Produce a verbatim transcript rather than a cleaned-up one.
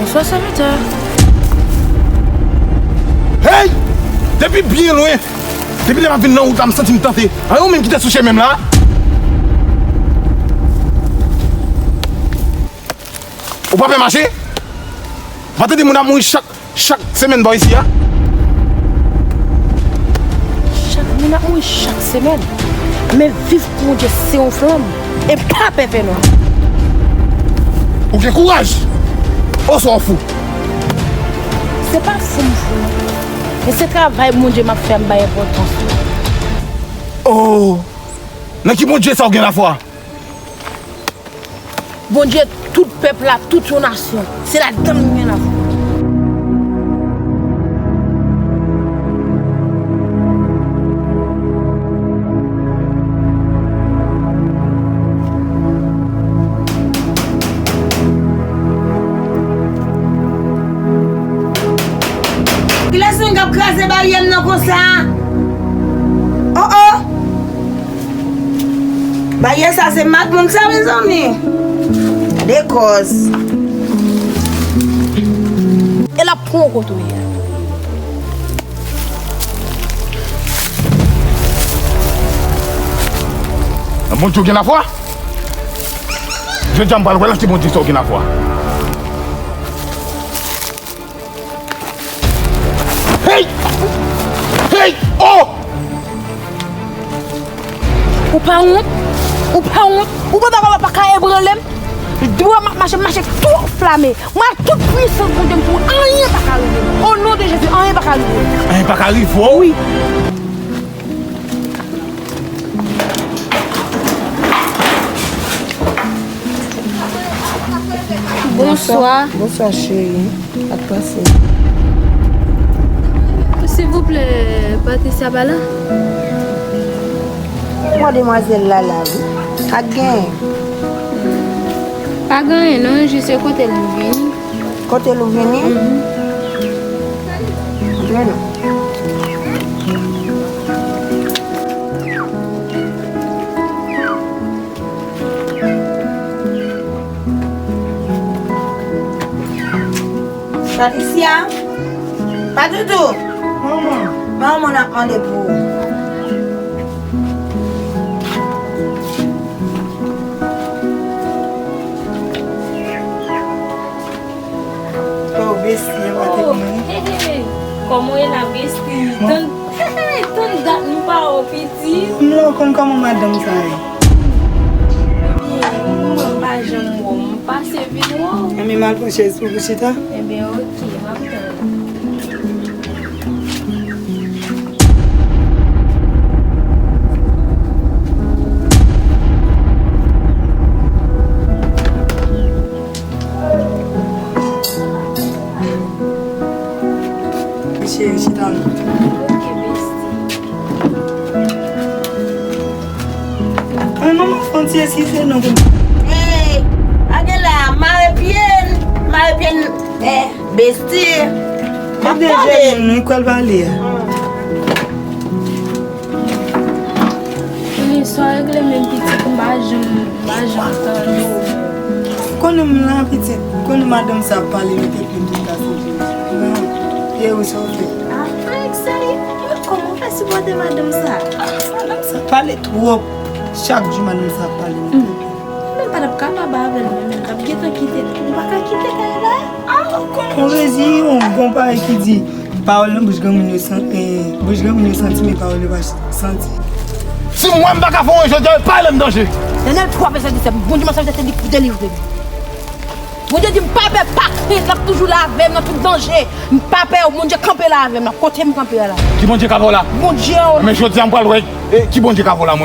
Bonswa, sèvitè. Hey! Depi byen lwen, depi lè m ap vin nan wout la, m santi m tante. A, ou menm ki te sou chemen m la? Ou pa pè mache? Ou pa tande moun ap mouri chak, chak semèn bò isi a? Chak moun ap mouri chak semèn. Men viv pou Bondye se yon flanm. E pa pè fènwa. Ou gen kouraj! Oswa w fou? Se pa fou m fou, non. Men se travay Bondye m ap fè a m bay enpòtans, non. Oh! Nan ki Bondye sa w gen lafwa? Bondye tout pèp la, tout yon nasyon. Se ladan l mwen la. Kilès moun k ap kraze baryè m nan konsa? Oh, oh! Baryè sa se mat moun sa, mezanmi. Gade kòz. E l ap pran w kote w ye a. Nan Bondye w gen lafwa? Jodi a m pral wè nan ki Bondye sa w gen lafwa. Hey! Hey! Oh! Ou pa wont? Ou pa wont? Ou pa ta pa ka ebranle m? Dwa m ap mache, m mache tou anflame. Mwen ak tout pwisans Bondye m pou anyen pa ka rive m. O non de Jezi, anyen pa ka rive m. Anyen pa ka rive w? Wi. Bonswa. Bonswa, cheri. Sa k pase? Silvouplè, Patricia pa la? Mwen demwazèl la la, wi. Sa k genyen? Pa gen anyen, non, jis se kote l vini. Kote l ou vini? Mhm. Antre non. Patricia? Patoto? Manman. Manman ap mande pou ou. Oh, besti, e pa te mwen. Hey, hey. Kòman w ye la, besti? Tan, hey, hey, tan dat nou pa wè w, pitit. M la, w konn kòman madanm sa ye? Ebyen, mwen pa janm wè w, m pase vin wè w. Enben, m al pran chèz pou ou chita. Enben, oke, m ap tann ou. Cheri, chita non. Ok, besti. Ay, manman, fon ti eskize non pou mwen. Hey, gade la, mare pye n, mare pye n. Eh, besti. M ap tande. Ebyen, jeni, mwen kwè l pale a. Konnen sa w regle menm pitit, m pa janm, m pa janm tande w. Konnen m la, pitit, konnen madanm sa ap pale, mete plim tout kase plim. Non, e ou sa w fè? Ah, Frank, sèye, kòman w fè sipòte madanm sa? Ah, madanm sa pale twòp. Chak jou madanm sa ap pale, mete plim. Mwen pa L ap kapab avè l menm, l ap gentan kite l. Ou pa ka kite kay la. Ah, ou konnen. On rezi, on gon pawòl ki di, pawòl nan bouch granmoun yo san-, eh, bouch granmoun yo santi, men pawòl yo pa ch-, santi. Si m wè m pa ka fè yon jodi a, pa lè m danje. Daniel twa vèsè disèt, Bondye m ap sèvi se li pou delivre m. Bondye di m pa pè, pa krent, l ap toujou la avè m nan tout danje. M pa pè, Bondye kanpe la avè m nan kote m kanpe a la. Ki Bondye ka fè w la? Bondye, oh. Men jodi a m pral wè, eh, ki Bondye ka fè w la, mwen.